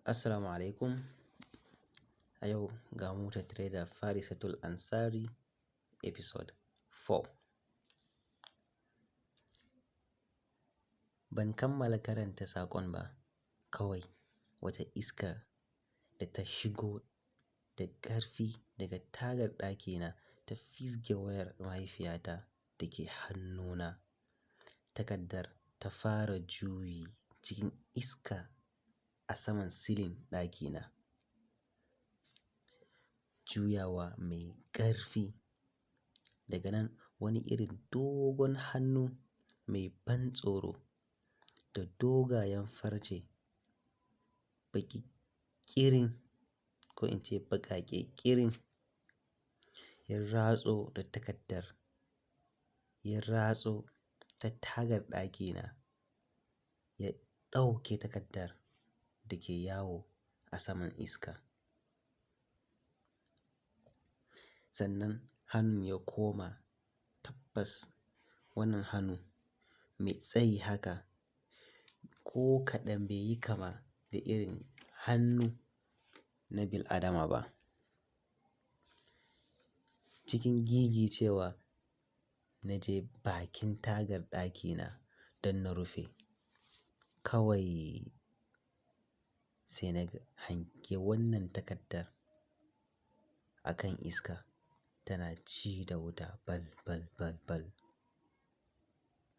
Assalamu alaikum. A yau ga mu tattare da Farisatul Ansari episode 4. Ban kammala karanta saƙon ba, kawai wata iskar da ta shigo da ƙarfi daga tagar ɗakina ta fizge wayar mahaifiyata da ke hannuna. Takardar ta fara juyi cikin iska a saman silin ɗakina. Juyawa mai ƙarfi. Daga nan wani irin dogon hannu mai ban tsoro da dogayen farce baƙi ƙirin ko in ce baƙaƙe ƙirin ya ratso da takardar, ya ratso ta tagar ɗakina, ya ɗauke takardar da ke yawo a saman iska. Sannan hannun ya koma. Tabbas wannan hannu mai tsayi haka ko kaɗan bai yi kama da irin hannu na bil'adama ba. Cikin gigicewa na je bakin tagar ɗakina don na rufe. Kawai sai na hange wannan takardar a kan iska tana ci da wuta bal, bal, bal, bal.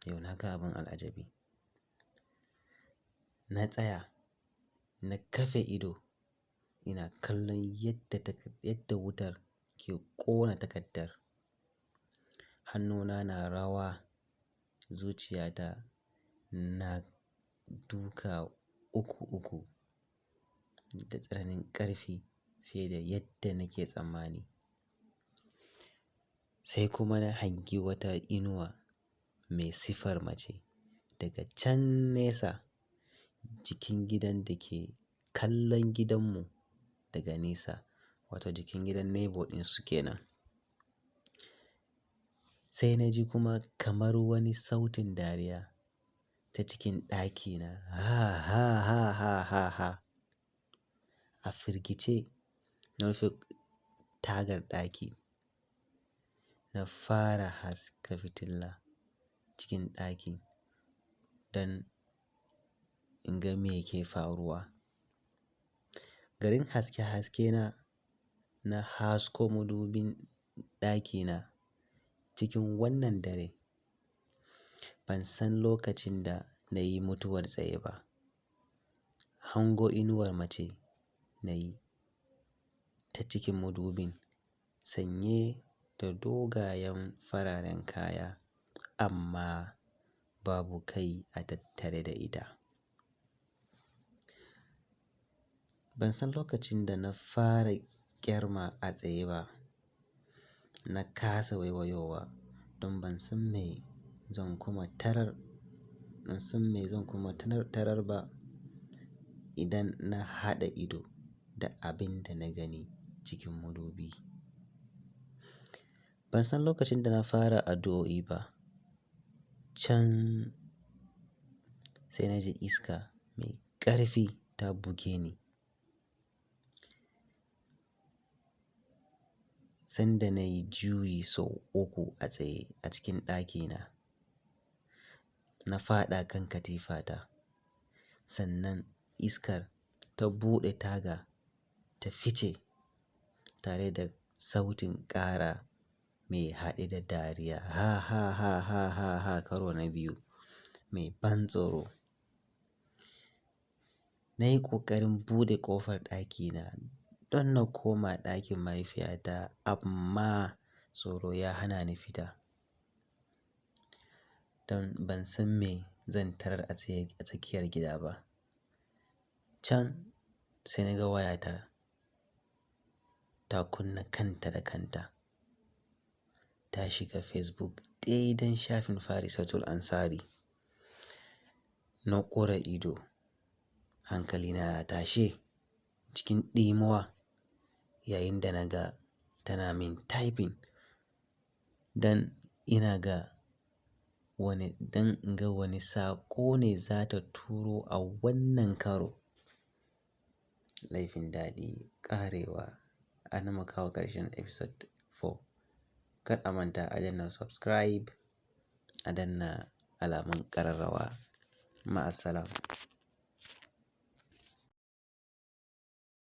Yau na ga abin al'ajabi. Na tsaya, na kafe ido ina kallon yadda wutar ke ƙona takardar. Hannuna na rawa, zuciyata na duka uku uku da tsananin ƙarfi fiye da yadda nake tsammani. Sai kuma na hangi wata inuwa mai sifar mace daga can nesa jikin gidan da ke kallon gidanmu daga nesa, wato jikin gidan neighbour ɗin su kenan. Sai na ji kuma kamar wani sautin dariya ta cikin ɗakina. Ha ha ha ha ha ha. A firgice na rufe tagar ɗaki. Na fara haska fitila cikin ɗakin don in ga me ke faruwa. Garin haske haske na, na hasko madubin ɗakina cikin wannan dare. Ban san lokacin da na yi mutuwar tsaye ba. Hango inuwar mace na yi ta cikin madubin sanye da dogayen fararen kaya amma babu kai a tattare da ita. Ban san lokacin da na fara ƙyarma a tsaye ba. Na kasa waiwayowa don ban san me zan kuma tarar, ban san me zan kuma tarar ba idan na haɗa ido da abin da na gani cikin madubi. Ban san lokacin da na fara addu'o'i ba. Can sai na ji iska mai ƙarfi ta buge ni. Sanda na yi juyi sau uku a tsaye a cikin ɗakina, na faɗa kan katifata. Sannan iskar ta buɗe taga ta fice tare da sautin ƙara mai haɗe da dariya. Ha ha ha ha ha ha karo na biyu mai ban tsoro. Na yi ƙoƙarin buɗe ƙofar ɗakina don na koma ɗakin mahaifiyata amma tsoro ya hana ni fita. Don ban san me zan tarar a tsakiyar gida ba. Can sai na ga wayata ta kunna kanta da kanta. Ta shiga Facebook daidan shafin Farisatul Ansari. Na ƙura ido, hankalina na tashe cikin ɗimuwa yayin da na ga tana min typing don ina ga wani, don in ga wani saƙo ne za ta turo a wannan karo. Laifin daɗi ƙarewa. A nan muka kawo ƙarshen episode 4. Kar a manta a danna subscribe, a danna alamun ƙararrawa. Ma'assalam.